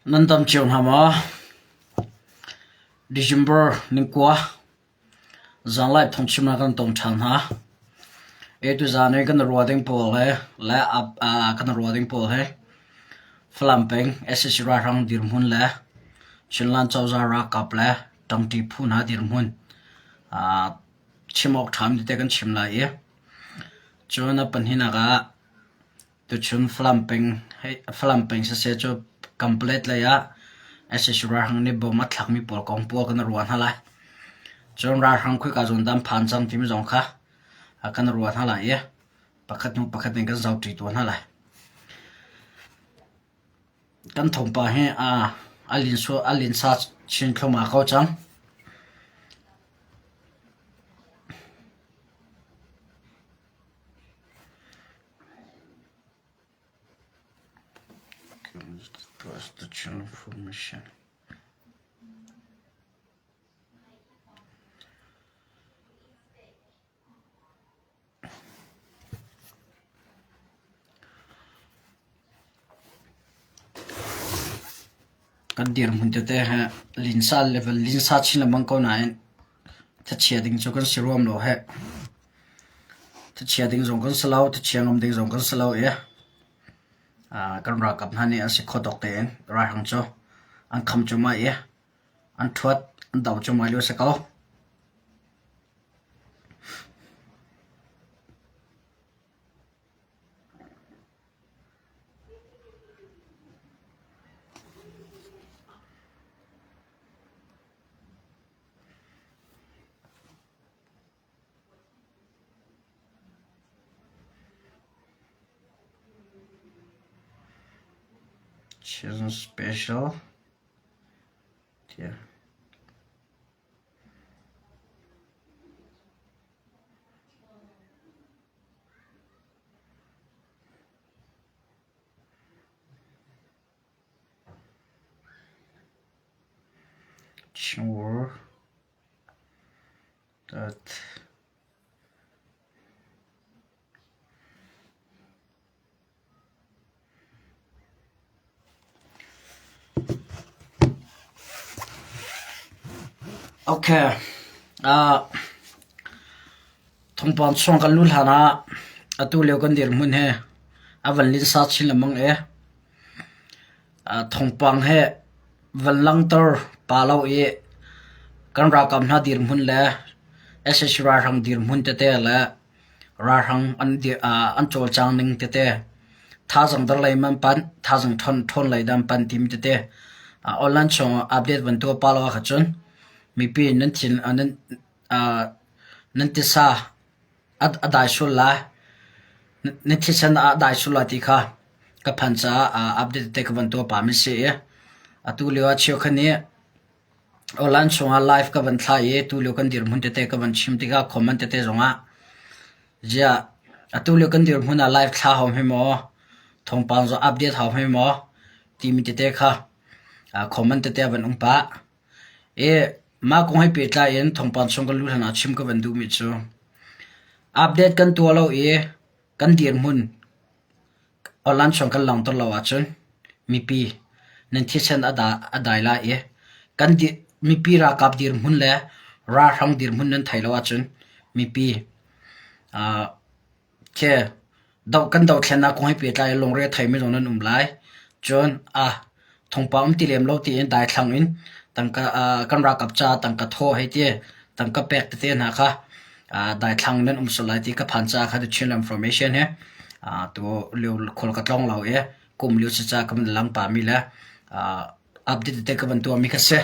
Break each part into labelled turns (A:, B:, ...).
A: Nan dam cio hna maw? December ningkua zanlai phungchim ah kan tong ṭhan hna. E tuzaan i kan ruah ding pawl he le kan ruah ding pawl he Falam peng sac ralhrang dirhmun le Chinland cozah ralkap le ṭangṭi phu hna dirhmun chim awk ṭhami tete kan chim lai i cun a pahnihnak ah Tuchun Falam peng Falam peng siseh cu Kanpalet lei ah sac ralhrang nih bom a thlakmi pawl kong pawl kan i ruah hna lai. Cun ralhrang khoika zawn dah an phan cang timi zong kha kan i ruah hna lai i pakhat hnu pakhat in kan zohṭi tuah hna lai. Kan thawngpang hi a linsa chin thluahmah ko cang. Kan dirhmun tete he linsa level linsa chin lengmang ko nain thachia ding cu kan si ruam lo heh. Thachia ding zong kan si lo, thachia ngam ding zong kan si lo i kan ralkap hna nih an si khawh tawk tein ralhrang cu an kham cuahmah i an ṭhuat, an do cuahmah lio a si ko. Children special tiah. Sure that Okay. Uh, thongpang chung kan lu hlan ah atu lio kan dirhmun he a van linsa chin lengmang e. Thawngpang he van langhter pa lo i kan ralkap hna dirhmun le sac ralhrang dirhmun tete le ralhrang an cawlcang ning tete thazaang dar lei man panh, thazaang ṭhawn lei dah an panh timi tete online chung ah update van tuah pa lo ahcun mipi nan thin nan tisa A dai sual lai. Na thisen ah a dai sual lai ti kha ka phan caah update te ka van tuah pah mi si i atu lio ah cheukhat nih online chungah live ka van thlah i tu lio kan dirhmun tete ka van chim tikah comment tete zongah ziah atu lio kan dirhmun ah live thla hau hme maw thawngpang zong update hau hme maw timi tete kha comment tete a van um pah. I mah kong he pehtlai in thawngpang chung kan luh hlan ah chim ka van duhmi cu update kan tuah lo i kan dirhmun online chung kan langhter lo ahcun mipi nan thisen a dai lai i kan mipi ralkap dirhmun le ralhrang dirhmun nan thei lo ahcun mipi Khi kan dothlennak kong he pehtlai in lungre a theimi zong nan um lai. Cun thawngpang um ti lem lo tiin daithlang in tangka kan ralkap caah tangka thawh hei ti, tangka pek tete hna kha daithlang nan um sual lai ti ka phan caah kha The Chin Information he tu lio khual ka tlawng lo i kum lio si caah ka van lang pahmi le update tete ka van tuahmi kha si.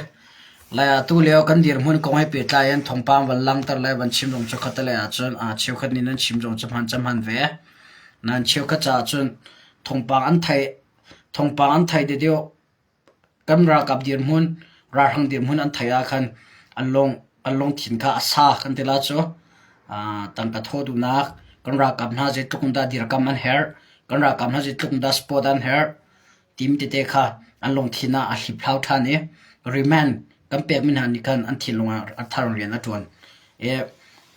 A: Lai ah tu lio kan dirhmun kong he pehtlai in thawngpang van langhter le van chim zong cu khat le ahcun cheukhat nih nan chim zong cu hman cam hman ve. Nan cheukhat caah cun thawngpang an thei thawngpang an thei deuh kan ralkap dirhmun ralhrang dirhmun an thei ah khan an lung an lungthin kha a sa kan ti la cu tangka thawh duhnak kan ralkap hna zeitluk in dah dirkam an herh kan ralkap hna zeitluk in dah support an herh Tim tete kha an lungthin ah a hliphlau ṭhan i remand kan pekmi hna nih khan an thinlung ah a thar rian a ṭuan. I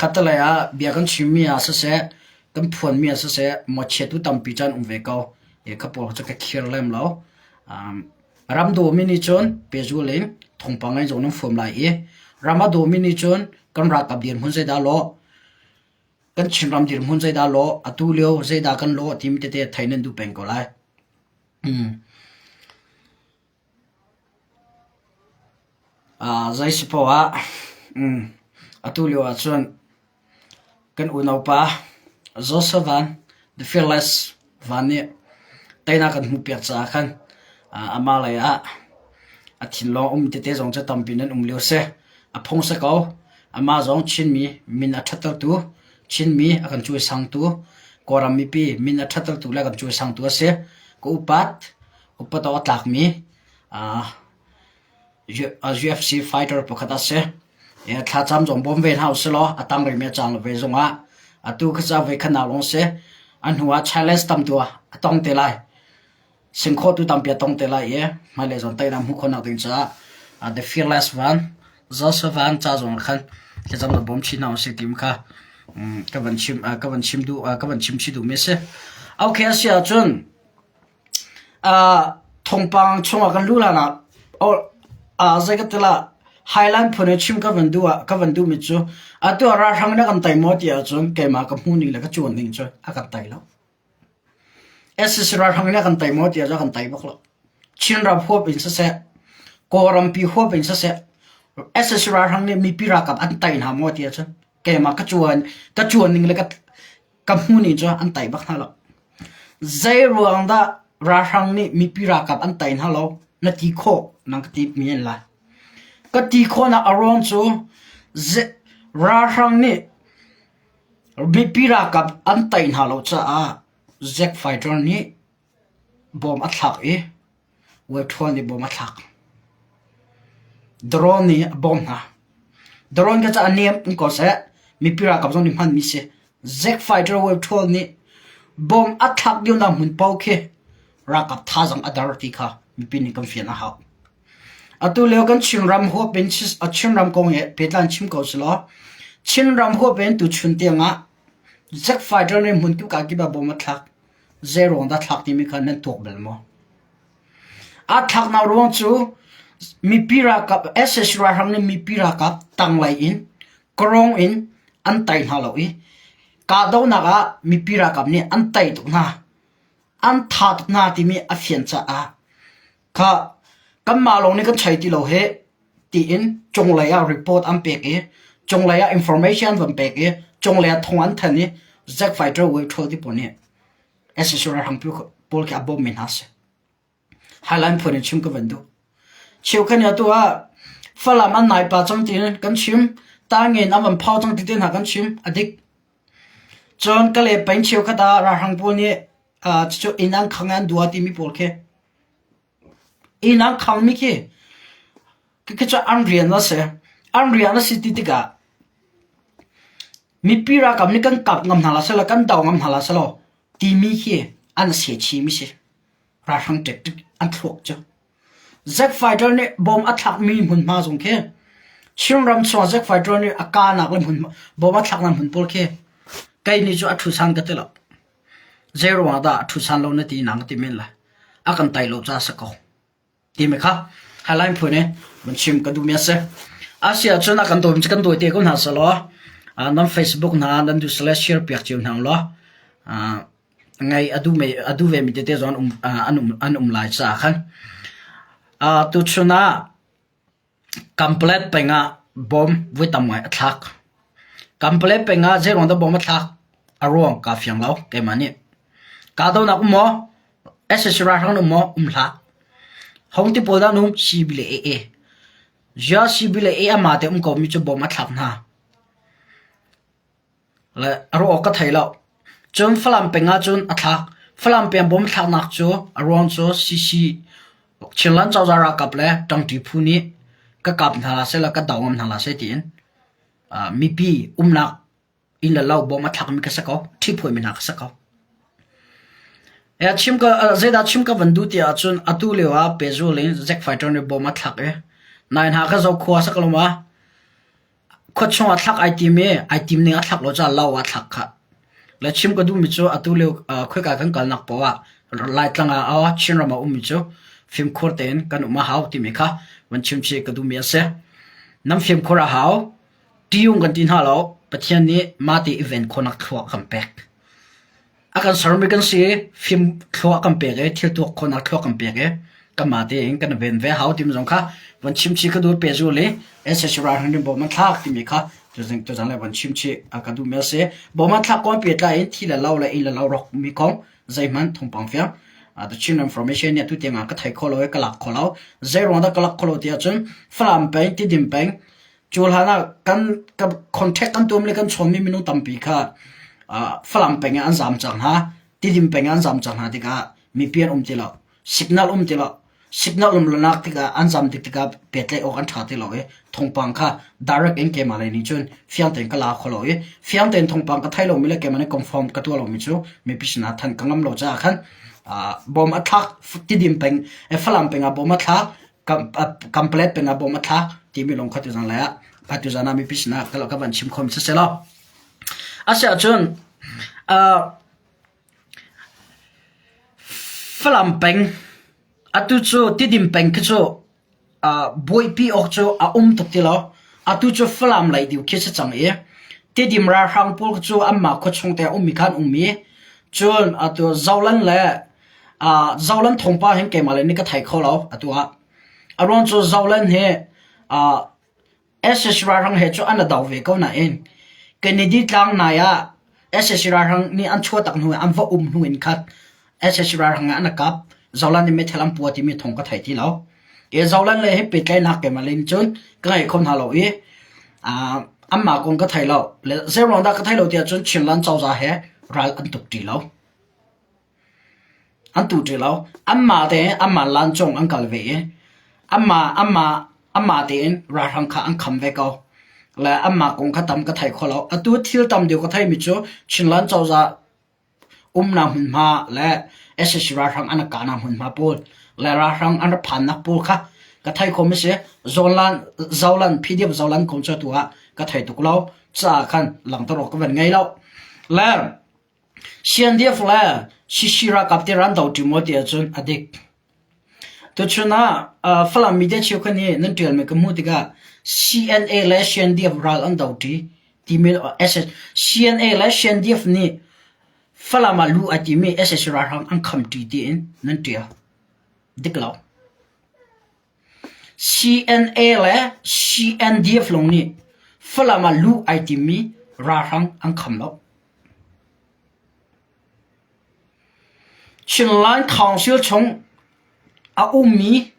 A: khattelei ah bia kan chimmi ah siseh, kan phuanmi ah siseh, mawchiatu tampi cu an um ve ko. I kha pawl cu ka khir lem lo. Um. Ram dawmi nih cun pehzul in thawngpang in zong nan fuam lai i ram a dawmi nih cun kan ralkap dirhmun zeidah lawh, kan Chinram dirhmun zeidah lawh, atu lio zeidah kan lawh timi tete theih nan duh peng ko lai. Zei si poah ah atu lio ahcun kan unaupa Joseph Van, The Fearless Van nih teinak kan hmuhpiak caah khan amah lei ah a thinlung a um tete zong cu tampi nan um lio si. A phung si ko. Amah zong Chinmi min a ṭhattertu, Chinmi a kan cuaisangtu, Kawlram mipi min a ṭhattertu le a kan cuaisangtu a si. Ka upat. Upat awk a tlakmi UFC fighter pakhat a si. Thlacam zong bawm ve hna usih law a tang rihmi a cang lo ve zongah atu kha ca voikhatnak lawng si. A hnu ah challenge tam tu a tong te lai. Singkhawhtu tampi a tong te lai i hmailei zong teinak hmuh khawhnak ding caah The Fearless Van Joseph Van ca zong khan thlacam na bawm chin hna usih ti kha ka van chim ka van chim duh ka van chim chih duhmi a si. Okay a si ahcun Thawngpang chungah kan luh hlanah zei ka ti lah Highland phun in chim ka van duh ah ka van duhmi cu atu ah ralhrang nih a kan tei maw ti ahcun keimah ka hmuh ning le ka cuan ning cu a kan tei lo. SAC ralhrang nih a kan tei maw ti ahcun a kan tei bak lo. Chinram huap in siseh, Kawlrampi huap in siseh, SAC ralhrang nih mipi ralkap an tei hna maw ti ahcun keimah ka cuan ka cuan ning le ka Ka hmu ning cu an tai bak hna lo. Zeiruang dah ralhrang nih mipi ralkap an tai hna lo na ti khawh nang ka ti mi an lai. Ka ti khawhnak a ruang cu ralhrang nih mipi ralkap an tai hna lo caah Zack fighter nih Bawm a thlak i Webṭhual nih bawm a thlak. Drone nih a bawm hna. Drone kha cu a niam in ko seh, mipi ralkap zong nih hmanmi si. Zack fighter Webṭhual nih bawm a thlak lionak hmun paoh khi ralkap thazaang a dar ti kha mipi nih kan fian a hau. Atu lio kan Chinram huap in Chinram kong he pehtlai chim ko selaw Chinram huap in tuchun tiang ah Zack fighter nih hmun kip ka kip ah bawm a thlak. Zeiruang dah thlak timi kha nan tuak bal maw? Aa thlaknak ruang cu mipi ralkap sac ralhrang nih mipi ralkap tanglei in kawrong in an tei hna lo i kahdohnak ah mipi ralkap nih an tei tuk hna, an tha tuk hna timi a fian caah Kha kanmah lawng nih kan chei ti lo hih tiin cunglei ah report an pek i cunglei ah information an van pek i cunglei ah thong an thanh i Zack Fighter Wave Ṭhawl ti pawl nih sac ralhrang pawl khi a bawmmi hna a si. Highline phun in chim ka van duh. Cheukhat nih atu ah Falam an nai pa cang tiin kan chim, Tangin an van phau cang ti te hna kan chim, a dik. Cun Kalay peng cheukhat ah ralhrang pawl nih cucu inn an khang i an dua timi pawl khi Inn an khangmi khi khi cu an rian a si. An rian a si ti tikah mipi ralkap nih kan kap ngam hna la selaw kan do ngam hna la selaw timi khi an sechimi si. Ralhrang tactic an thluak cu. Jet fighter nih bom a thlakmi hmunhma zong khi Chinram chungah jet fighter nih a kahnak le hmunhma bom a thlaknak hmun pawl khi kei nih cu a ṭhusan ka ti lo. Zeiruangah dah a ṭhusan lo na ti na ka ti men lai. A kan tai lo caah a si ko. Timi kha Highline phun i van chim ka duhmi a si. A si ahcun a kan dawi kan dawi te ko hna selaw nan Facebook hna nan duh sile share piak cio hna law ngai a duh me a duh ve mi tete zong an um an um an um lai caah khan tuchun ah Kanpalet peng ah bom voi tam ngai a thlak. Kanpalet peng ah zeiruang dah bom a thlak? A ruang kaa fiang lo keimah nih. Kahdohnak um maw? Sac ralhrang um maw? Um hlah. Hong ti pawl dah an um? CB le AA. Ziah CB le AA ama te um ko mi cu bom a thlak hna. Le a ruah awk ka thei lo. Cun Falam peng ahcun a thlak. Falam peng bom thlaknak cu a ruang cu CC Chinland cozah ralkap le ṭangṭi phu nih ka kap hna la seh law ka do ngam hna la seh tiin mipi umnak inn le lo bom a thlakmi ka si ko. Ṭhiphuaimi hna ka si ko. Chim ka zeidah chim ka van duh ti ahcun atu lio ah pehzul in Zack Fighter nih bom a thlak i nai hna ka zokhua sak lo ma Khuachung ah thlak ai tim i ai tim ning a thlak lo caah lo ah thlak khah. Le chim ka duhmi cu atu lio khoika kan kalnak paoh ah Laitlang ah Chinram ah ummi cu. Fimkhur tein kan um a hau timi kha van chim chih ka duhmi a si. Nan fimkhur a hau. Ṭiung kan ti hna lo. Pathian nih mahte i ven khawhnak thlua a kan pek. A kan sermi kan si i fim thlua kan pek i thil tuak khawhnak thlua kan pek i kanmah tein kan ven ve hau timi zong kha van chim chih ka duh pehzul i SSC ralhring in bawm an thlak timi kha tuzing tuzan le van chim chih a ka duhmi a si. Bawm an thlak kong pehtlai in thi le lo le inn le lo rawk mi kong zeihmanh thawngpang fiang The Chin Information nih atu tiang ah ka thei kho lo i ka lak kho lo. Zei ruang dah ka lak kho lo ti ahcun Falam peng, Tidim peng, Cu hlan ah kan contact kan tuam le kan chawnmi minung tampi kha Falam peng ah an zaam cang hna. Tidim peng ah an zaam cang hna tikah mipi an um ti lo. Signal um ti lo. Signal um lonak tikah an zaam tik tikah pehtlaih awk an ṭha ti lo i thawngpang kha direct in keimah lei nih cun fiang tein ka la kho lo i fiang tein thawngpang ka thei lomi le keimah nih confirm ka tuah lomi cu mipi sinah than ka ngam lo caah khan bom a thlak Tidim peng Falam peng ah bom a thlak Kamplet peng ah bom a thlak timi lawng kha tuzan lai ah tuzan ah mipi sinah ka van chim khom si selaw. Asiahcun Falam peng atu cu Tidim peng khi cu buaipi awk cu a um tuk ti lo. Atu cu Falam lei deuh khi si cang i Tidim ralhrang pawl cu anmah khuachung te a ummi kha an um i cun atu Zolan le Zolan thawngpang hin keimah le nih ka thei kho lo atu ah. A ruang cu Zolan hi sac ralhrang he cu an i do ve ko nain Kennedy tlang nai ah sac ralhrang nih an chuah tak hnu in an va um hnu in khat sac ralhrang ah an i kap. Zolan nih meithal an pua timi thawng ka thei ti lo. Zolan le hi pehtlaihnak keimah le nih cun ka ngei kho hna lo i anmah kong ka thei lo. Le zeiruang dah ka thei lo ti ahcun Chinland cozah he ral an tuk ṭi lo. An tu ṭi lo. Anmah tein anmah lancung an kal ve i anmah anmah anmah tein ralhrang kha an kham ve ko. Le anmah kong kha tam ka thei kho lo. Atu thil tam deuh ka theimi cu Chinland cozah umnak hmunhma le sac ralhrang an kahnak hmunhma pawl le ralhrang an rak phannak pawl kha ka thei khomi si. Zolan Zolan PDF Zolan kong cu atu ah ka thei tuk lo. Caah khan langhter awk ka van ngei lo. Le CNDF le CC ralkap te ran do ṭi maw ti ahcun a dik. Tuchun ah Falam media cheukhat nih nan ṭialmi ka hmuh tikah CNA le CNDF ral an do ṭi timi CNA le CNDF nih Falam ah luh ai timi sac ralhrang an kham ṭi tiin nan ṭial. Dik lo. CNA le CNDF lawng nih Falam ah luh ai timmi ralhrang an kham lo. Chinland Council chung a ummi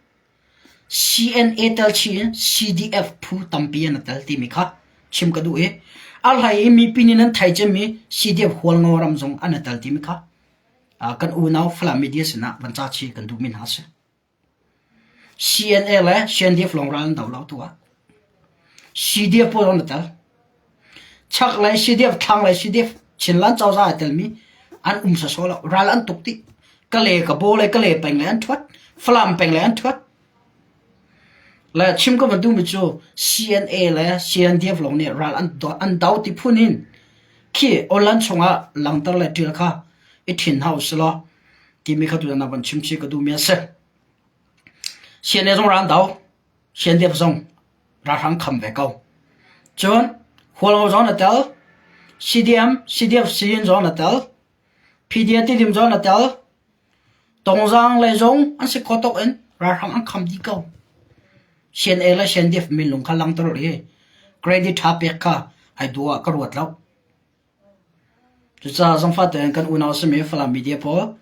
A: CNA tel chih in CDF phu tampi an i tel timi kha chim ka duh i a hlei i mipi nih nan thei cemmi CDF Hualngo ram zong an i tel timi kha kan unau Falam media sinah van ca chih kan duhmi hna a si. CNA le CNDF lawng ral an do lo tu ah. CDF pawl an i tel. Chaklei CDF, thlanglei CDF, Chinland cozah ai telmi an um sawsawh lo. Ral an tuk dih. Kale ka bo le Kale peng le an thuat. Falam peng le an thuat. Le chim ka van duhmi cu CNA le CNDF lawng nih ral an do, an do ti phun in khi online chungah langter le ṭial kha i ṭhin hna usih law timi kha tutan ah van chim chih ka duhmi a si. CNA zong ral an do, CNDF zong ralhrang kham ve ko. Cun Hualngo zong na tel, CDM, CDF Siyin zong na tel, PDF Tidim zong na tel, Tongzaang lei zong an si kho tuk in ralhrang an kham dih ko. CNA le CNDF minlung kha langter i credit ṭha pek kha ai duh ah ka ruat lo. Cucaah zangfah tein kan unau simi Falam media pawl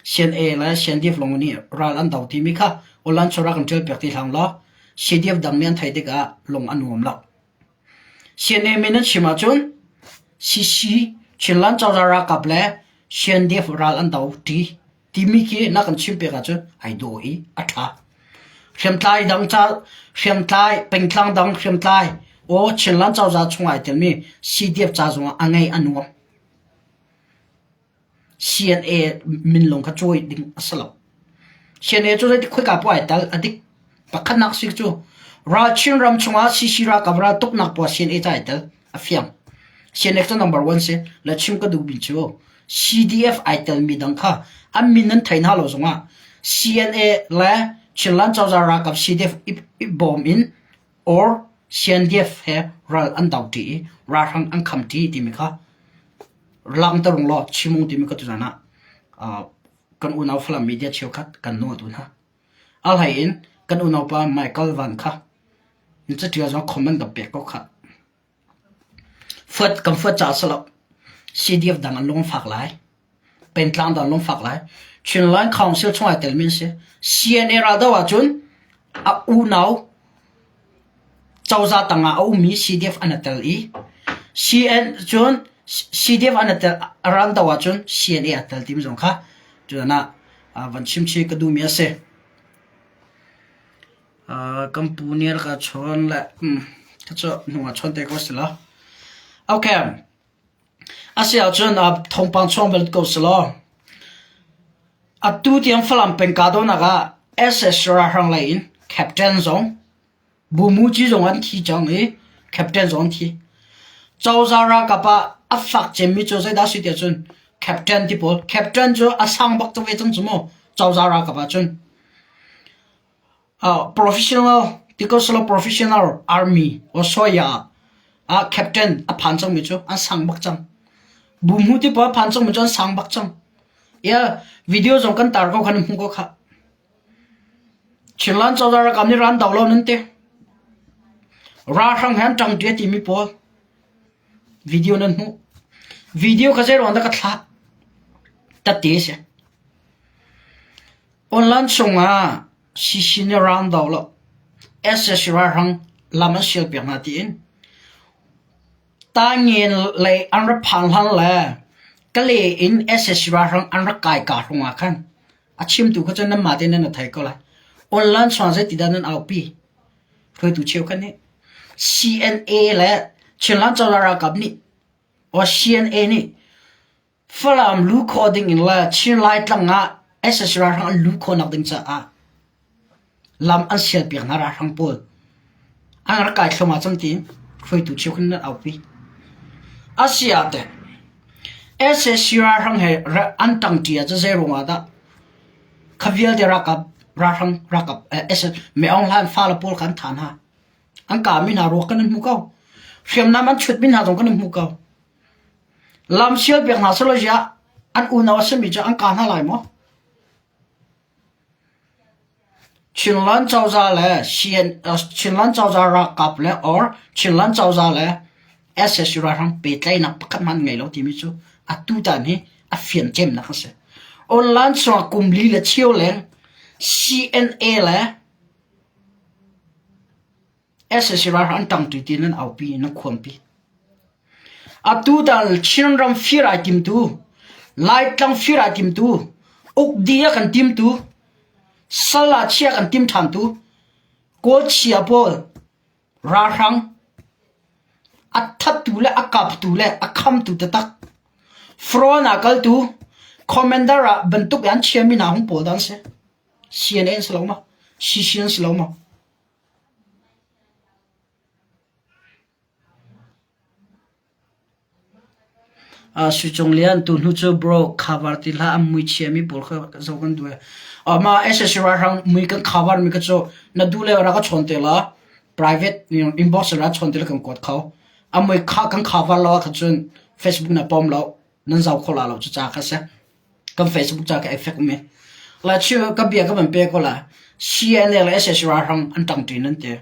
A: CNA le CNDF lawng nih ral an do timi kha online chawra kan ṭialpiak ti hlah law CDF dang nih an theih tikah lung a nuam lo. CNA min an chim ahcun CC Chinland cozah ralkap le CNDF ral an do ṭi. timi khi na kan chim pek ahcun ai dawh i a ṭha. Hriamtlai dang ca hriamtlai pengtlang dang hriamtlai aw Chinland cozah chung ai telmi CDF ca zongah a ngei a nuam. CNA min lawng kha cawi ding a si lo. CNA cu zeiti khoika poah ai tel a dik. Pakhatnak si cu ral Chin ram chungah CC ralkap ral tuknak poah CNA ca ai tel a fiang. CNA cu number one si. Le chim ka duhmi cu CDF ai telmi dang kha an min nan thei hna lo zongah. CNA le Chinland cozah ralkap CDF i bawm in or CNDF he ral an do ṭi i ralhrang an kham ṭi timi kha langhter ung law chim ung timi kha tuzan ah kan unau Falam media cheukhat kan nawl tu hna. A hlei in kan unaupa Michael Van kha na caṭial zong comment ka pek ko khah. Fuat kan fuat caah si lo. CDF dang an lung fak lai. Pentlang dang an lung fak lai. Chinland Council chung ai telmi an si. CNA raldo ahcun a unau cozah tangah a ummi CDF an i tel i CN cun CDF an i tel raldo ahcun CNA aa tel timi zong kha tutan ah van chimchih ka duhmi a si. Kan pu nih a rak ka chawn le ka cu hnu ah chawn te ko si lo. Okay. A si ahcun thawngpang chuang bal ko si law. Atu tiang Falam peng kahdohnak ah SS ralhrang lei in captain zong Bumuci zong an thi cang i captain zong an thi. Cozah ralkap ah a fak cemmi cu zeidah a si tiah cun captain ti pawl captain cu a sang bak ve cang cu mu cozah ralkap ah cun. Professional ti ko selaw professional army or soya ah captain a phan cangmi cu an sang bak cang. Buhmu ti pawl a phan cangmi cu an sang bak cang. Yeah, video zong kan tar ko khan hmu ko khah. Chinland cozah ralkap nih ran do lo nan ti. Ralhrang he an ṭang ṭi timi pawl video nan hmuh. Video kha zei ruang dah ka thlah? Tate si. Online chungah CC nih ran do lo. SSC ralhrang lam an sial piak hna tiin Taingen lei an rak phan hlan le Kale in SSC ralhrang an rak kai ka hrawng ah khan A chimtu kha cun nanmah tein nan thei ko lai. Online chungah zeitidah nan aupi? Hruaitu cheukhat nih CNA le Chinland Cozah ralkap nih or CNA nih Falam lu khawh ding in le Chin Laitlang ah sac ralhrang an lu khawhnak ding caah lam an sialpiak hna ralhrang pawl an rak kai thluahmah cang tiin hruaitu cheukhat nih nan aupi. Asi ah teh sac ralhrang he an ṭangṭi ahcun zei ruangah dah kha vialte ralkap ralhrang ralkap Min Aung Hlaing fale pawl kha an thah hna. An kahmi hna ruak kan in hmu ko. Hriamnam an chutmi hna zong kan in hmu ko. Lam sialpiak hna selaw ziah an unau a simi cu an kah hna lai maw? Chinland cozah le Chinland cozah ralkap le or Chinland cozah le sac ralhrang pehtlaihnak pakhat hmanh ngei lo timi cu atutan hi a fian cemnak a si. Online chungah kum li le cheu leng CNA le Sac ralhrang an ṭangṭi ti nan aupi nan khuampi. Atu dal Chinram fir ai timtu, Laitlang fir ai timtu, ukdi a kan timtu, sal ah chia kan tim ṭhantu, Kawl chia pawl ralhrang a thattu le a kaptu le a khamtu taktak Front ah kaltu commander ah bantuk an chiami hna hung pawl dah an si. CNA an si lo maw? CC an si lo maw? Sui Cung Lian tu hnu cu bro cover ti hlah an mui chiami pawl kha zoh kan duh. Mah SSC ralhrang mui kan cover mi kha cu na duh le rak ka chawn te la private inbox ra chawn te la kan kuat kho. A mui kha kan cover lo ahkhan cun Facebook na pom lo nan zau kho la lo cu ca kha si. Kan Facebook ca ka effect um i. La chu ka bia ka van pe ko la CNA le SSC ralhrang an ṭangṭi nan ti.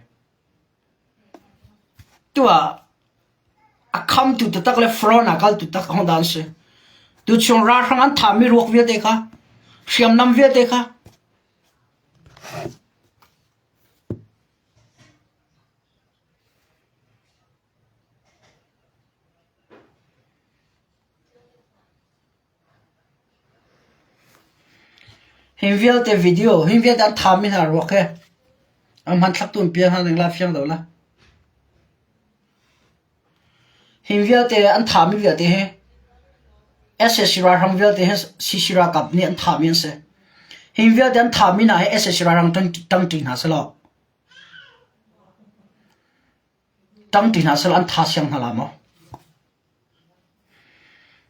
A: Tuah a khamtu taktak le front ah kaltu tak hong dah an si. Tuchung ralhrang an thahmi ruak vialte kha, hriamnam vialte kha Hi vialte video, hi vialte an thami hna ruak he an hmanthlak tu an pial hna ning la fiang do la. Hi vialte an thami vialte hi sac ralhrang vialte hi CC ralkap nih an thami an si. Hi vialte an thami hna hi sac ralhrang ṭangṭi hna selaw ṭangṭi hna selaw an tha siang hna la maw?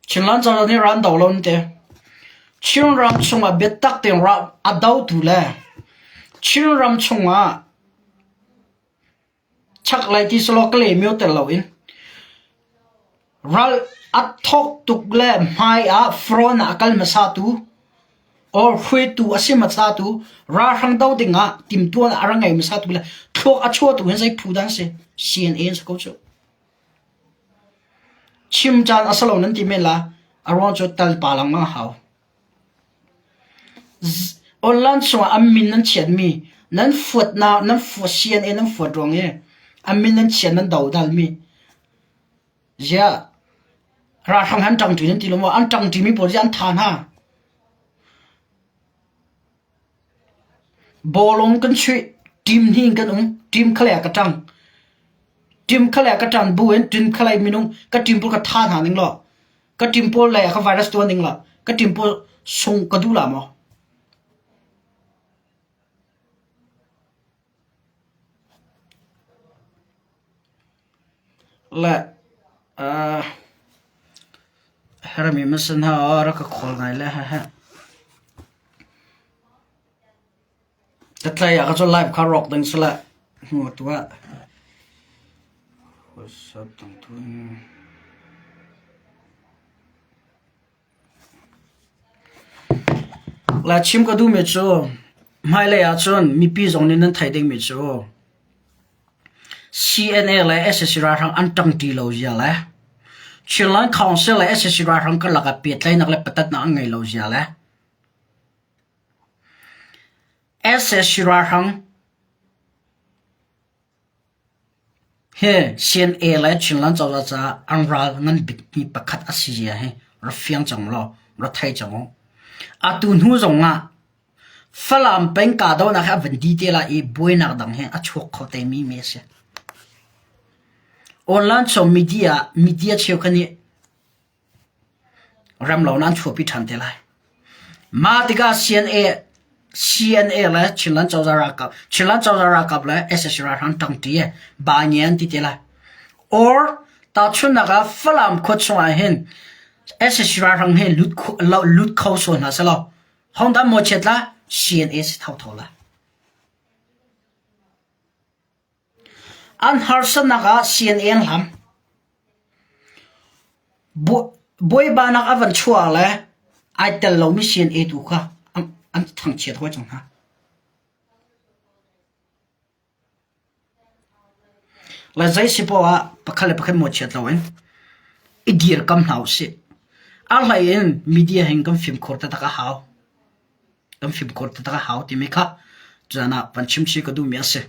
A: Chinland cozah nih ral an do lo an ti. Chinram chungah biatak tein a dotu le Chinram chungah chaklei ti selaw Kalaymyo tel loin ral a thawk tuk le hmai ah front ah a kal hmasatu or hruaitu a si hmasatu ralhrang do dingah timhtuahnak a rak ngei hmasatu le thluak a chuahtu hi zei phu dah an si? CNA an si ko cuh. Chim caan a si lo nan ti men la. A ruang cu talpa lengmang a hau. Online chungah an min nan chiatmi, nan fuatnak, nan fuat CNA nan fuat ruang i an min nan chiat nan dodalmi. Ziah ralhrang he an ṭangṭi nan ti lo maw? An ṭangṭimi pawl ziah an tha hna. Bawlung kan chuih, team hnih in kan um. Team khalei ah ka ṭang. Team khalei ah ka ṭan bu in team khalei minung ka team pawl ka tha hna ning law, ka team pawl lei ah ka virus tuan ning law, ka team pawl sung ka duh la maw? Le uh, hermi masan ha rak ka khawl ngai le ha ha. Ka tlai ah ka cu live kha rawk ding sila hnu tu ah. WhatsApp tang tu. La chim ka duhmi cu hmailei ahcun mipi zong nih nan theih dingmi cu CNA le sac ralhrang an ṭangṭi lo zia le Chinland Council le sac ralhrang karlak ah pehtlaihnak le patatnak an ngei lo zia le sac ralhrang Hi CNA le Chinland cozah caah an ral ngan bikmi pakhat a si zia hi ra fiang cang law ra thei cang u. Atu hnu zong ah Falam peng kahdohnak hi a van di te lai i buainak dang hi a chuak kho te mi mi a si. Online chung media media cheukhat nih Remlo nan chuahpi ṭhan te lai. Mah tikah CNA, CNA le Chinland cozah ralkap, Chinland cozah ralkap le sac ralhrang ṭangṭi e ba nge an ti te lai. Or tahchunhnak ah Falam khua chungah hin sac ralhrang hi lut lut kho sual hna selaw hongdah mawchiat la CNA si thotho la. An harsatnak ah CNA an hlam. Bawibanak a van chuah le ai tel lomi CNA tu kha an thangchiat hawi cang hna. Le zei si poah ah pakhat le pakhat mawhchiat loin i dirkam hna usih. A hlei in media hin kan fimkhur taktak a hau. Kan fimkhur taktak a hau timi kha caan ah van chimchih ka duhmi a si.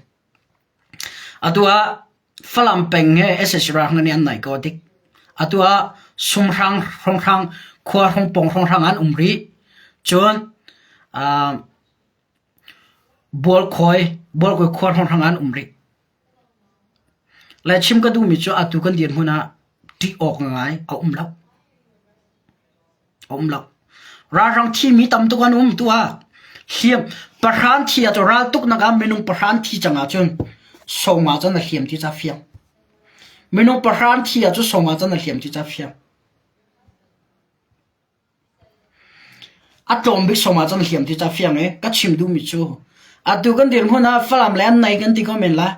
A: Atu ah Falam peng he sac ralhrang nih an naih ko tik. Atu ah Sumhrang hrawnghrang khua hrawngpawng hrawnghrang an um rih. Cun uh, Bualkhawi Bualkawi khua hrawnghrang an um rih. Le chim ka duhmi cu atu kan dirhmun ah ṭih awk ngai a um lo. A um lo. Ralhrang thimi tam tuk an um tu ah hliam pahran thi ah cu ral tuknak ah minung pahran thi cang ahcun sawma cun a hliam ti ca fiang. Minung pahran thi ah cu sawma cun a hliam ti ca fiang. A tlawm bik sawma cun a hliam ti ca fiang i ka chim duhmi cu atu kan dirhmun ah Falam le an nei kan ti ko men la.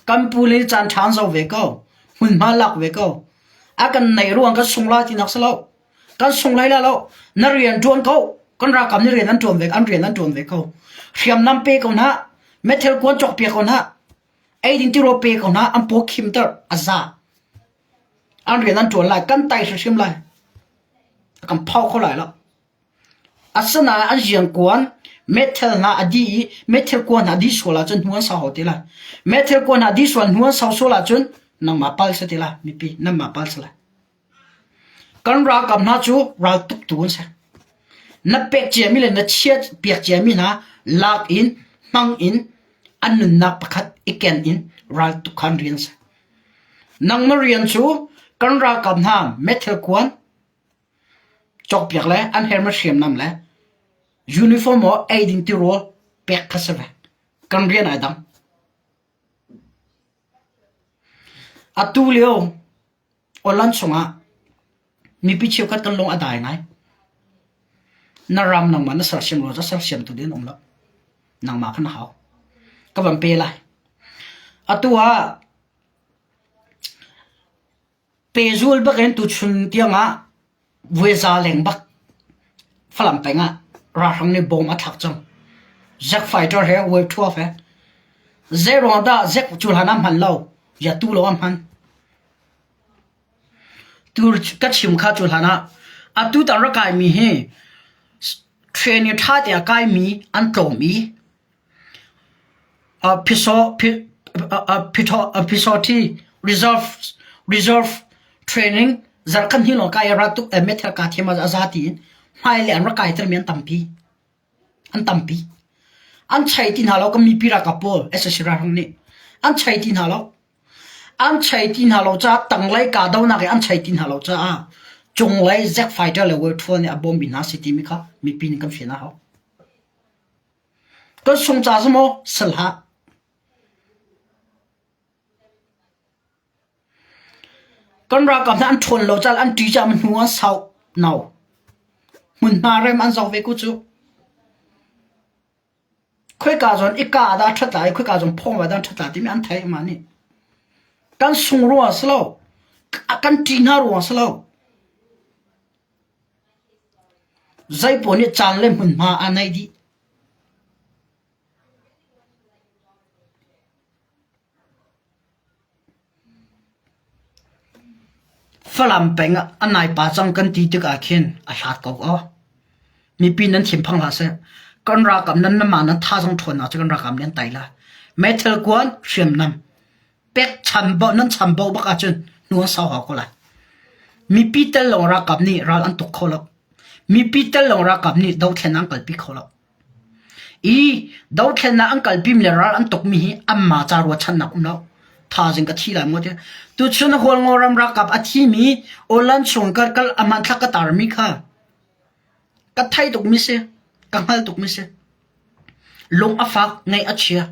A: Kan pu le caan ṭha an zo ve ko. Hmunhma lak ve ko. A kan neih ruang kan sung lai tinak si lo. Kan sung lai la lo. Na rian ṭuan ko. Kan ralkap nih rian an ṭuan ve an rian an ṭuan ve ko. Hriamnam pe ko hna. Meithal kuan cawk piak ko hna. Eidin tirawl pe ko hna. An paw khim ter a za. An rian an ṭuan lai. Kan tai hrimhrim lai. A kan phau kho lai lo. Asinain an riankuan meithal hna a dih i meithal kuan hna a dih sual ahcun hnu an sau hau ti lai. Meithal kuan hna a dih sual hnu an sau sual ahcun nangmah pal si ti lai mipi nanmah pal si lai. Kan ralkap hna cu raltuk tu an si. Na pek ciami le na chiat piak ciami hna lak in hmang in an nunnak pakhat i ken in raltuk kha an rian si. Nangmah rian cu kan ralkap hna meithal kuan Cawkpiak le an hermi hriamnam le uniform maw eiding tirawl pek kha si ve. Kan rian ai dang. Atu lio Holland chungah mipi cheukhat kan lung a dai ngai. Na ram nangmah na sersiam lo cu sersiamtu ding an um lo. Nangmah kha na hau. Ka van pe lai. Atu ah pehzul bak in tuchun tiang ah vuaiza leng bak Falam peng ah ralhrang nih bom a thlak cang. Zack fighter he wave 12 he. Zei ruang dah Zack cu hlan ah hman lo, ya tu lo a hman. Tu ka chim kha cu hlan ah atu tan rak kaimi hi training ṭha te a kaimi an tlawm i Phisawṭhi reserve training zarhkhat hnih lawng kai a tuk meithal kaa thiam ah a za tiin hmailei an rak kaitermi an tampi. An tampi. An chei ti hna lo kan mipi ralkap pawl sac ralhrang nih an chei ti hna lo. An chei ti hna lo caah tanglei kahdohnak i an chei ti hna lo caah cunglei Zack fighter le World Tour nih a bawmmi hna si timi kha mipi nih kan fian a hau. Kan sung ca cu maw sal hlah. Kan ralkap hna an ṭhawn lo caah an ṭih caah hnu an sau no. Hmunhma rem an zoh ve ku cu. Khoika zawn i ka dah ṭhat lai, khoika zawn phawng dah ṭhat lai timi an theih mah nih. Kan sung ruang si lo. Kan ṭih hna ruang si lo. Zeipaoh nih caan le hmunhma aa neih dih. Falam peng ah a naipa cang kan ti tikah khin a hlat ko aw. Mipi nan thinphang hlah seh. Kan ralkap nan mah nan thazaang ṭhawnnak cu kan ralkap nih an tei lai. Meithal kuan hriamnam pek chambau nan chambau bak ahcun hnu an sau hau ko lai. Mipi tel lawng ralkap nih ral an tuk kho lo. Mipi tel lawng ralkap nih dothlennak an kalpi kho lo. I dothlennak an kalpimi le ral an tukmi hi anmah ca ruahchannak um lo. Thazing ka thi lai maw ti. Tuchun Hualngo ram ralkap a thimi Awlan chung kal kal a hmanthlak ka tarmi kha ka thei tukmi si, ka hngal tukmi si. Lung a fak, ngaih a chia.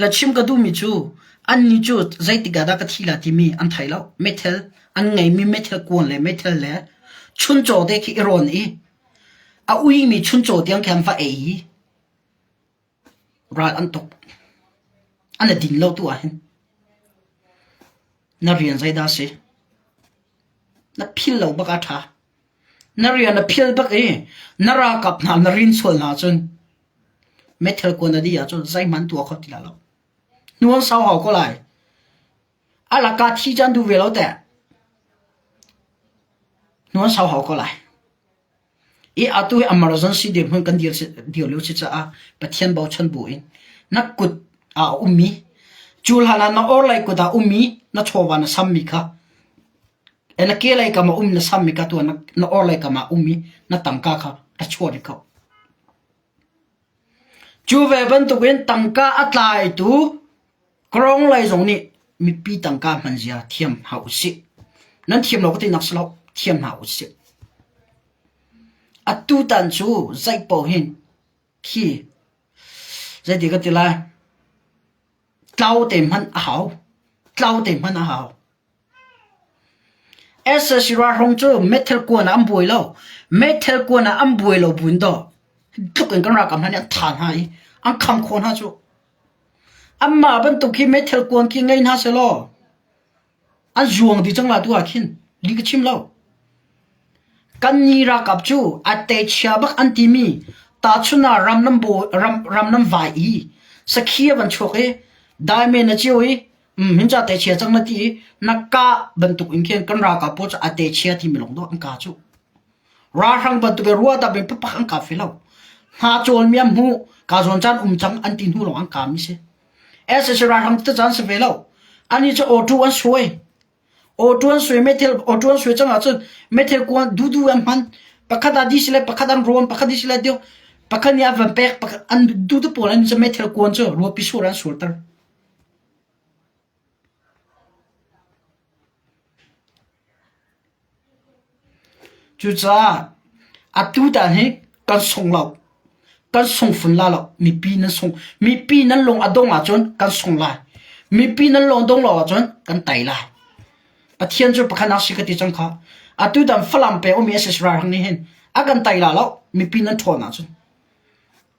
A: La chim ka duhmi cu annih cu zeitik ah dah ka thi la timi an thei lo. Meithal an ngeimi meithal kuan le meithal le chuncaw te khi i rawn i a uimi chuncaw tiang khi an va ei i ral an tuk. An i din lo tu ahhin. Na rian zeidah a si? Na phil lo bak a ṭha. Na rian na phil bak i na ralkap hna na rin sual hna ahcun Meithal kuan a dih ahcun zeihmanh tuah kho ti lai lo. Hnuan sau hau ko lai. A laka thi cu an duh ve lo teh. Hnuan sau hau ko lai. I atu hi emergency dirhmun kan dir, dir lio si caah Pathian bochan bu in na kut ah a ummi cu hlan ah na orhlei kut ah ummi na chawva na sammi kha na kelei kam ah um na sammi kha tu na, na orhlei kam ah ummi na tangka kha ra chuah rih ko. Cu ve bantukin tangka a tlaitu Kawlrawnglei zong nih mipi tangka hmanzia thiam hna usih. Nan thiam lo ka tinak si lo, thiam hna usih. Atutan cu zeipaoh hin khi zeiti ka ti lai, tlau te hmanh a hau. Tlau te hmanh a hau. Sac ralhrang cu meithal kuan ah an buai lo. Meithal kuan ah an buai lo buin dawh tluk in kan ralkap hna nih an thah hna i an kham khawh hna cu. Anmah bantuk hi meithal kuan khi ngei hna sehlaw an zuang dih cang lai tu ah khin lih ka chim lo. Kannih ralkap cu a techia bak an timi tahchun ah ram nan ram, ram nan vai i sakhi a van chuak i daimen a cio i hin ca techia cang na ti i na kah bantuk in khin kan ralkap pawl cu a techia timi lawng dawh an kah cu. Ralhrang bantuk in ruahdap in pakpak an kah ve lo. Hna cawlmi an hmuh, ka zawn caan um cang an ti hnu lawng an kahmi si. SSC ralhrang te caan si ve lo. Ani cu auto an suai. Auto an suai meithal auto an suai cang ahcun meithal kuan dudu an hman. Pakhat ah di sile pakhat an rawn, pakhat di sile dio. Pakhat nih a van pek, pakhat an dudu pawl an cu meithal kuan cu ruapi sur an surter. Cucaah atutan hi kan sung lo. Kan sung fun la lo. Mipi nan sung. Mipi nan lung a dong ahcun kan sung lai. Mipi nan lung dong lo ahcun kan tei lai. Pathian cu pakhatnak si ka ti cang kha. Atu tan Falam peng ummi sac ralhrang nih hin a kan tai la lo mipi nan ṭhawn ahcun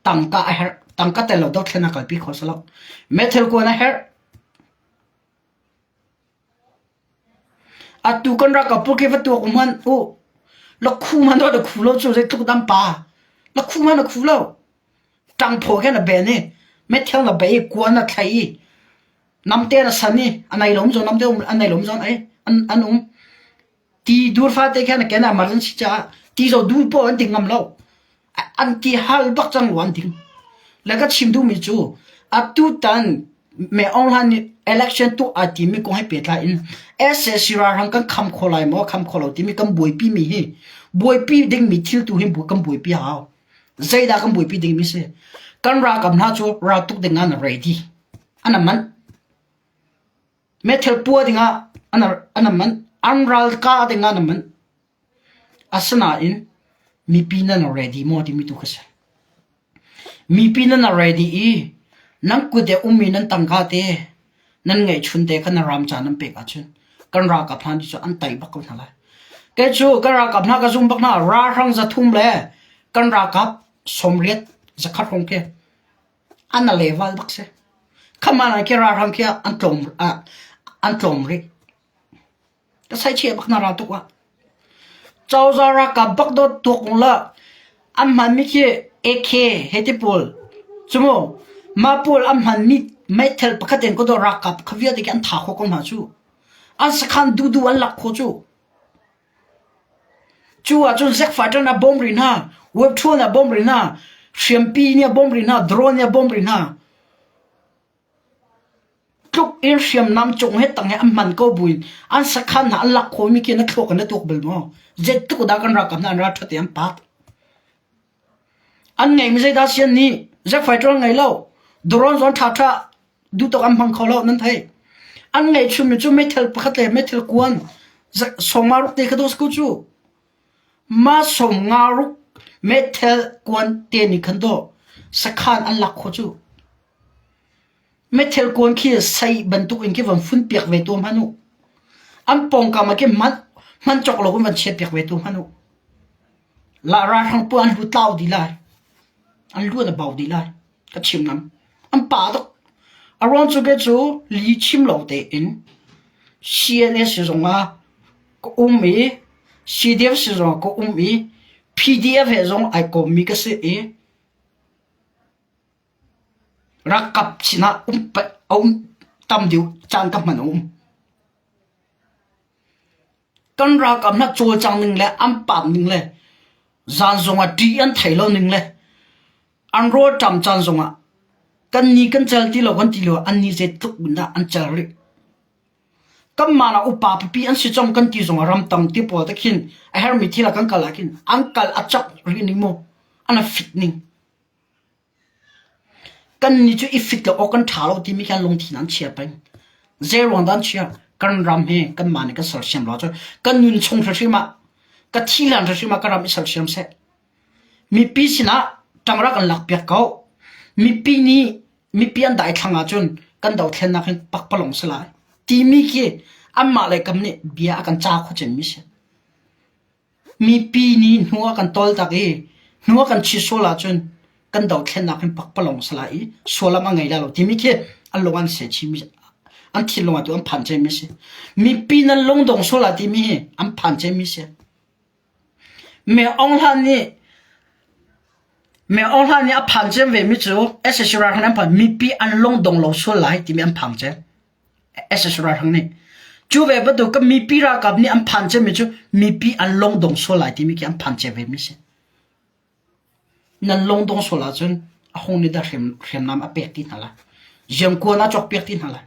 A: tangka a herh. Tangka tel lo dothlennak kalpi kho si lo. Meithal kuan a herh. Atu kan ralkap pawl khi va tuak hmanh u. Lakhu hmanh na khu lo cu zeitluk dam pa. Lakhu hmanh na khu lo. Ṭangphaw khin na ben i meithal na bei i kuan na thlai i namte na san i a nei lom zawn namte a nei lom zawn ai an um. Ti dur fate khan a ken ah emergency caah ti zo dur paoh an ding ngam lo. An ti hal bak cang lo an ding. Le ka chim duhmi cu atutan Me Aung Hlaing nih election tuah ai timi kong he pehtlai in sac ralhrang kan kham kho lai maw kham kho lo timi kan buaipi mi hi buaipi dingmi thil tu hi kan buaipi a hau. Zeidah kan buaipi dingmi si? Kan ralkap hna cu raltuk ding ah an ready. An manh. Meithal pua dingah an manh. An ral kah dingah an manh. Asinain mipi nan ready maw timi tu kha si. Mipi nan ready i nan kut i ummi nan tangka te nan ngeihchun te kha nan ram ca nan pek ahcun kan ralkap hna nih cun an tei bak ko hna lai. Kei cu kan ralkap hna ka zum bak hna ralhrang 300 le kan ralkap 80 zakhat hrawng khi an a level bak si. Khaman ah khi ralhrang khi an tlawm an tlawm rih. Ka saichia bak na ral tuk ah. Cozah ralkap bak dawt tuak la an hmanmi khi AK he ti pawl cumu mah pawl an hmanmi meithal pakhat in ko dawt ralkap kha vialte khi an tha kho ko hna cu. An sakhan duhduh an lak kho cu. Cu ahcun Zack fighter na bawm rih hna, web tool na bawm rih hna, hriampi nih a bawm rih hna, drone nih a bawm rih hna. Tluk in hriamnam cung he tang he an hman ko buin an sakhan hna an lak khawhmi khi na thluak in na tuak bal maw? Zeitluk dah kan ralkap hna an ral ṭhat i an pat? An ngeimi zeidah si an nih? Jet fighter an ngei lo. Drone zong ṭhaṭha duhtawk an hmang kho lo nan theih. An ngeihchunmi cu meithal pakhat le meithal kuan sawma ruk te kha daw si ko cu. Mah sawmnga ruk meithal kuan te nih khan dawh sakhan an lak khawh cu. Meithal kuan khi sei bantuk in khi van fun piak ve tuah hmanh u. An pawngkam ah khin hman hman cawk lo in van chiat piak ve tuah hmanh u. La ralhrang pu an lu tlau dih lai. An lu an a bau dih lai. Ka chim ngam. An pa tuk. A ruang cu ke cu li chim lo tein CNS zong ah ka um i CDF zong ah ka um i PDF he zong ai kawmmi ka si i Ralkap sinah um a um tam deuh caan ka hman a um. Kan ralkap hna cawlcang ning le an pam ning le zan zongah ṭih an thei lo ning le an rawlṭam caan zongah kan ni kan cel ti lo kan ti lio an ni zeitluk in dah an cel rih. Kanmah ah upa pipi an si cang kan ti zongah ramtang ti pawl te khin a herhmi thil ah kan kal ah khin an kal a cak rih ning mu an a fit ning. Kannih cu i fit lo awk kan ṭha lo timi khan lungthin an chia peng. Zeiruang dah an chia? Kan ram hi kanmah nih kan sersiam lo ahcun kan nun chung hrimhrim ah, ka thi hlan hrimhrim ah ka ram i sersiam seh. Mipi sinah ṭang rak kan lakpiak ko. Mipi nih mipi an daithlang ahcun kan dothlennak hin pakpalawng si lai timi khi anmah le kam nih bia a kan ca kho cemmi si. Mipi nih hnu a kan tawltak i hnu a kan chit sual ahcun kan dothlennak hin pakpalawng si lai i sullam a ngei lai lo timi khi an lung an seh chihmi an thinlung ah tu an phan cemmi a si. Mipi nan lungdong sual ah timi hi an phan cemmi a si. Me Aung Hlaing nih Me Aung Hlaing nih a phan cem vemi cu sac ralhrang an phan mipi an lungdong lo sual lai timi an phang cem. sac ralhrang nih cu ve bantuk kan mipi ralkap nih an phan cemmi cu mipi an lungdong sual lai timi khi an phan cem vemi si. Nan lungdong sual ahcun a hung nih dah hriamnam a pek ti hna lai. Ziangkuan a cawk piak ti hna lai.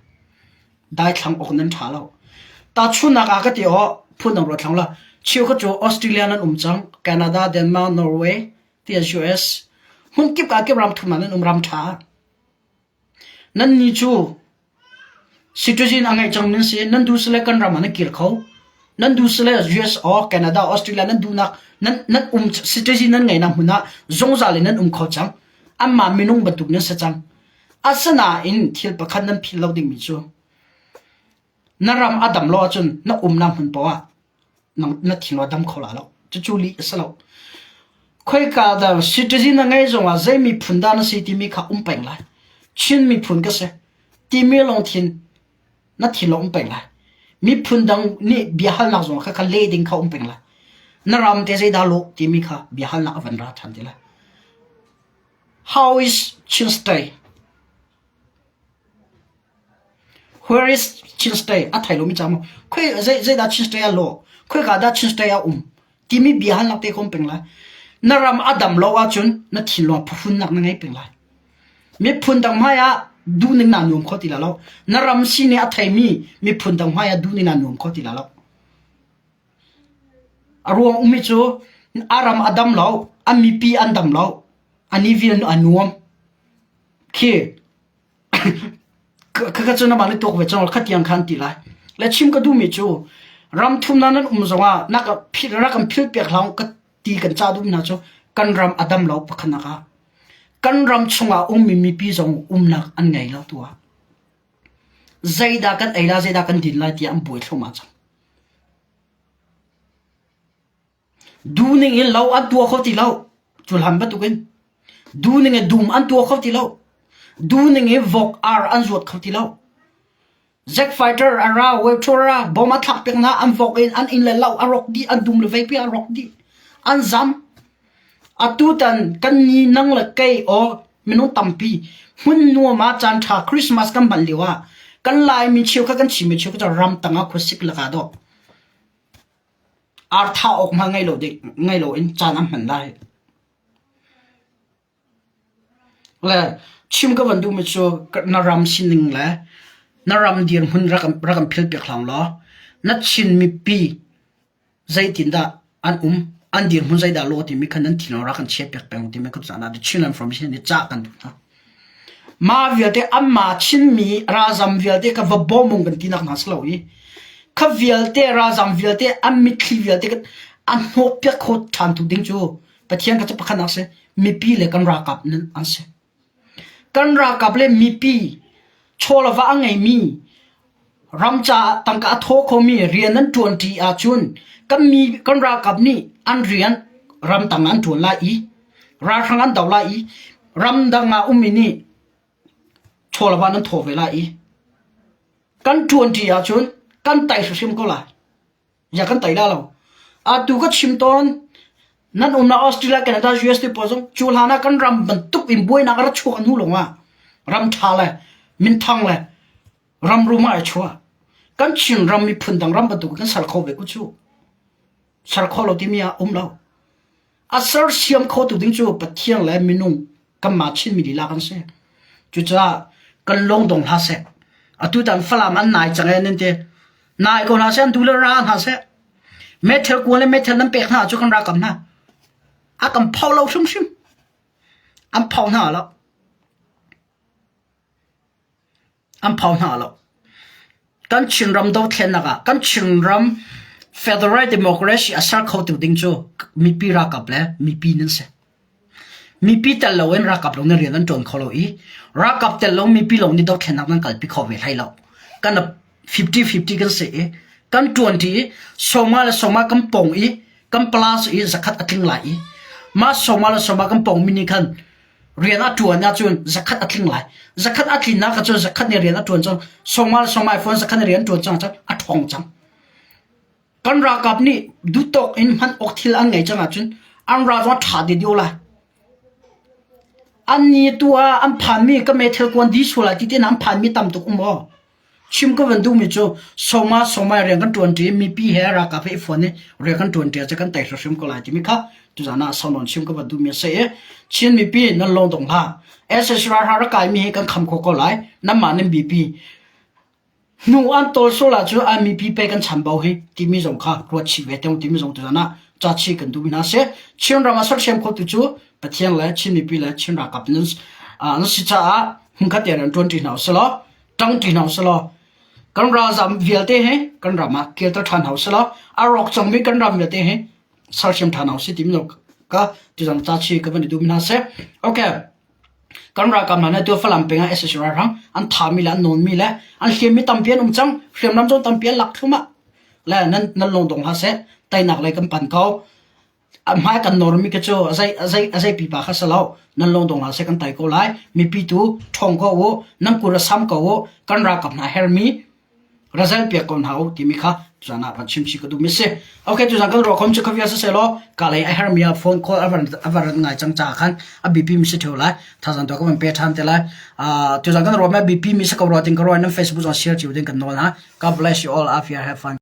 A: Daithlang awk nan ṭha lo. Tahchunhnak ah ka ti aw phun dang ruat thlang la. Cheukhat cu Australia nan um cang, Canada, Denmark, Norway, tiah US. Hmun kip ka kip ram thum ah nan um ram ṭha. Nannih cu citizen a ngeih cang nan si. Nan duh sile kan ram ah nan kir kho. Nan duh sile US or Canada, Australia nan duhnak nan nan um citizen nan ngeihnak hmun ah zungzal in nan um kho cang. Anmah minung bantuk nan si cang. Asinain thil pakhat nan philh lo dingmi cu na ram a dam lo ahcun na umnak hmun poah ah. na thinlung a dam kho la lo. Cucu lih a si lo. Khoika dah citizen na ngei zongah zei miphun dah na si timi kha um peng lai. Chin miphun ka si timi lungthin na thinlung um peng lai. Miphun dang nih biahalnak zong kha kha leh ding kha um peng lai. Na ram te zeidah lawh timi kha biahalnak a van ra ṭhan ti lai. How is Chin State? Where is Chin State? A thei lomi ca maw? Khoi zei zeidah Chin State a lawh? Khoika dah Chin State a um? Timi bia halnak te kom peng lai. Na ram a dam lo ahcun na thinlung phuhrunnak na ngei peng lai. Miphun dang hmai ah duhning naa nuam kho ti la lo. Na ram sining a theimi miphun dang hmai ah duhning naa nuam kho ti la lo. A ruang ummi cu a ram a dam lo, a mipi an dam lo, an i vil a nuam. Khi Khakha cu namah nih tuak ve cang khatiang khan ti lai. Le chim ka duhmi cu ram thumnak nan um zongah nak rak kan phil piak hlah ka ti kan ca duhmi hna cu kan ram a dam lo pakhatnak ah kan ram chungah ummi mipi zong umnak an ngei lo tu ah zeidah kan ei lai zeidah kan din lai tiah an buai thluahmah cang. Duhning in lo an tuah kho ti lo. Cu hlan bantukin duhning in dum an tuah kho ti lo. Duhning in vok ar an zuat kho ti lo. Jet fighter a ra, wave a ra, bom a thlak piak hna, an vok in an inn le lo a rawk dih, an dum le veipi a rawk dih. An zam. Atu tan kan ni nang le kei aw minung tampi hmun nuam ah caan ṭha Christmas kan hman lio ah kan Laimi cheukhat kan Chinmi cheukhat cu ramtang ah khuasik lakah dawh Arthah awk hmanh ngei lo ding ngei loin caan an hman lai. Le chim ka van duhmi cu na ram sining le na ram dirhmun rak rak kan philpiak hlah law na Chin mipi zeitindah an um an dirhmun zeidah law timi kha nan thinlung rak kan chiahpiak peng timi ka caah The Chinland Formation nih cah kan duh hna. Mah vialte anmah Chinmi ralzam vialte kha va bawm kan tinak hna si lo i kha vialte ralzam vialte an mitthli vialte an hnawhpiak kho ṭhantu ding cu Pathian kha cu pakhatnak si mipi le kan ralkap nan an si. Kan ralkap le mipi chaw le va a ngeimi ram caah tangka a thaw khomi rian an ṭuanṭi ahcun kan mi kan ralkap nih an rian ramtang an ṭuan lai i ralhrang an do lai i ramdang ah ummi nih chaw le va nan thaw ve lai i kan ṭuanṭi ahcun kan tai hrimhrim ko lai. Ya kan tai la lo. Atu ka chim tawn nan umnak Australia, Canada, US te pawl zong cu hlan ah kan ram bantuk in buainak a ra chuak hnu lawng ah ram ṭha le minthang le ram rum ah a chuah. Kan Chin ram miphun dang ram bantuk kan ser kho ve ku cu. Ser kho lo timi ah um lo. A sersiam khotu ding cu Pathian le minung kanmah Chinmi lila kan si. Cucaah kan lung dong hlah seh. Atu tan Falam an nai cang e nan ti. Nai ko hna seh an duh le ra hna seh. Meithal kuan le meithal nan pek hna cu kan ra kam hna. A kan pho lo hrimhrim. An pho hna lo. An pho hna lo. Kan Chinram dothlennak ah kan Chinram federal democracy a ser khotu ding cu mipi ralkap le mipi nan si. Mipi tel loin ralkap lawng nih rian an ṭuan kho lo i ralkap tel lo mipi lawng nih dothlennak nan kalpi kho ve hlei lo. Kan 50-50 kan si i kan ṭuanṭi i sawma le sawma kan pong i kan plus i zakhat a tling lai i mah sawma le sawma kan pongmi nih khan rian a ṭuan ahcun zakhat a tling lai. Zakhat a tlinnak ahcun zakhat nih rian a ṭuan cang. Sawma le sawma phone zakhat nih rian a ṭuan cang ahcun a ṭhawng cang. Kan ralkap nih duhtawk in hman awk thil an ngei cang ahcun an ral zong a ṭha te deuh lai. An ni tu ah an phanmi ka meithal kuan di sual lai ti tein an phanmi tam tuk um aw. Chim ka van duhmi cu soma soma rian kan ṭuanṭi mipi he ralkap he i fon i rian kan ṭuanṭi ahcun kan tei hrimhrim ko lai timi kha tuzaan ah saunawn chim ka van duhmi a si i Chin mipi nan lung dong hlah. SS ralhrang rak kaimi hi kan kham khawh ko lai. Nanmah nan BP hnu an tawl sual ahcun an mipi pei kan chambau hi timi zong kha ruat chih ve te timi zong tuzaan ah ca chih kan duhmi hna a si. Chin ram a sersiam khotu cu Pathian le Chin mipi le Chin ralkap nan nan si caah hmunkhat te rian ṭuanṭi hna usih law ṭangṭi hna usih law kan ralzam vialte hi kan ram ah kirter ṭhan hna usih law a rawk cangmi kan ram vialte hi sersiam ṭhan hna usih timi ka tuzan ca chi ka van i duhmi hna si. Okay. Kan ralkap hna nih tu Falam peng ah SSC ralhrang an thami le an nawnmi le an hliammi tampi an um cang. Hriamnam zong tampi an lak thluahmah. Le nan nan lung dong hlah seh. Teinak lei kan pan ko. A hmai kan nawrmi khi cu a zei a zei a zei pipa kha si lo. Nan lung dong hlah seh kan tai ko lai. Mipi tu ṭhawng ko u. Nan kul a sam ko u. Kan ralkap hna hermi razel piak ko hna u timi kha tuzan ah van chim chih ka duhmi si. Okay, tuzan kan ruahkhom cu khavia si selaw ka lei a hermi ah phone call a van a van rat ngai cang caah khan a biapi mi si ṭheo lai. Thazang tu ka van pe ṭhan te lai. Uh, tuzan kan ruahmi a biapi mi si ko rua ting ka ruah nan Facebook zong share cio ding kan nawl hna. God bless you all. Afia have fun.